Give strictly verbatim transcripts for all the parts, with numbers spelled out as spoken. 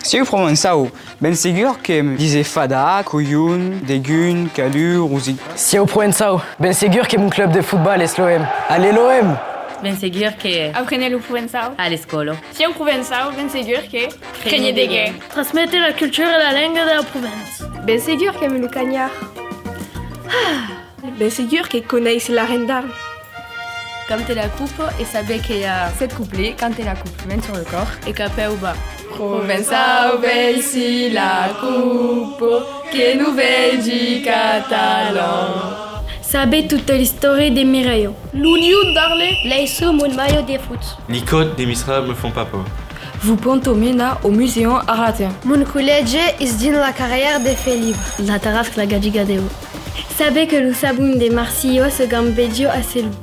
Siáu provençau, ben segur que dise fada, colhon, degun, calur, rosic. Siáu provençau, ben segur que mon club de fotbal es l'O M. Allez l'O M! Ben segur que... Aprenetz lo provençau a l'escòla. Siáu provençau, ben segur que... Crenhetz degun. Transmetètz la cultura e la lenga de la Provença. Ben segur qu'aime lo canhard. Ah! Ben segur que coneisse la Renda. Cante la copa e sabetz que i a sèt coblets, cante la copa, men sur le còr e capèu bas. Provençau, veissi la copa, que non vegi catalan. Sabetz tota l'istòria de Mireia. Lo lion d'Arle. Laissa mon malhòt de fotz. Li còps de Mistral me fan pas paur. Vos pòdi menar au Musèu Arlatin. Mon collègi es dins la carrièra de Felibre. La Tarasca, la Gadiga deu. Sabetz que lo sabon de Marsilha se gambetja a Selon.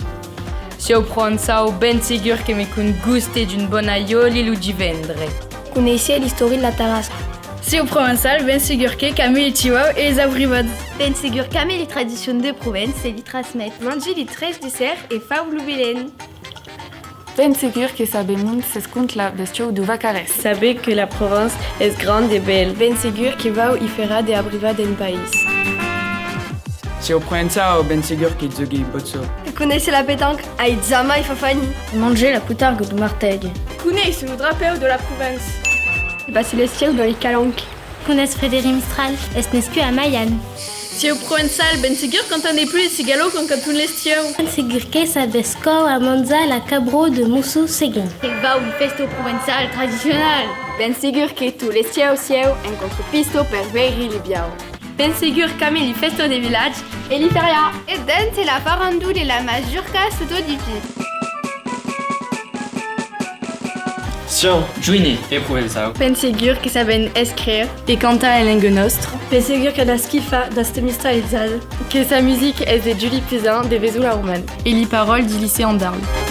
Siáu provençau, ben segur que me con gostetz un bon alhòli lo divendres. Coneisse l'istòria de la Tarasca. Siáu provençau, ben segur que qu'aime li chiuaus e lis abrivats. Ben segur qu'aime li tradicions de Provença e li transmet. Mange li tres desserts e fau lo Belèn. Ben segur que sabe mont s'escont la bestiau deu Vacarés. Sabetz que la Provença es granda e bèla. Ben segur que vau i ferar de abrivats en país. Siáu provençau, ben segur que jògue botso. Coneisse la petanca, ai jamai fach fani. Mange la potarga deu Martelha. Coneisse lo drapèu de la Provença. Passe l'estiu dins li calancs. Coneisse Frederic Mistral, es nascut a Malhana. Siáu provençau, ben segur qu'entendetz plus li cigalòus quand canton l'estiu. Ben segur que sabetz còr a manjar la cabra de Mossur Seguin. Que vau li fèstas provençalas tradicionalas. Ben segur que tot l'estiu siáu en contrapista per veire li biaus. Ben segur qu'aime li fèstas de vilatge e li ferias. E danse la farandola e la masurca sota li pies. Siáu joine e provençau. Ben segur que sabem escriure e cantar en lenga nòstra. Ben segur qu'aime esquifar dab li mistral e li jazz. Que sa musica es de Julie Pizan de Vesoul-la-Roman. E li paraulas de Licèan d'Arle.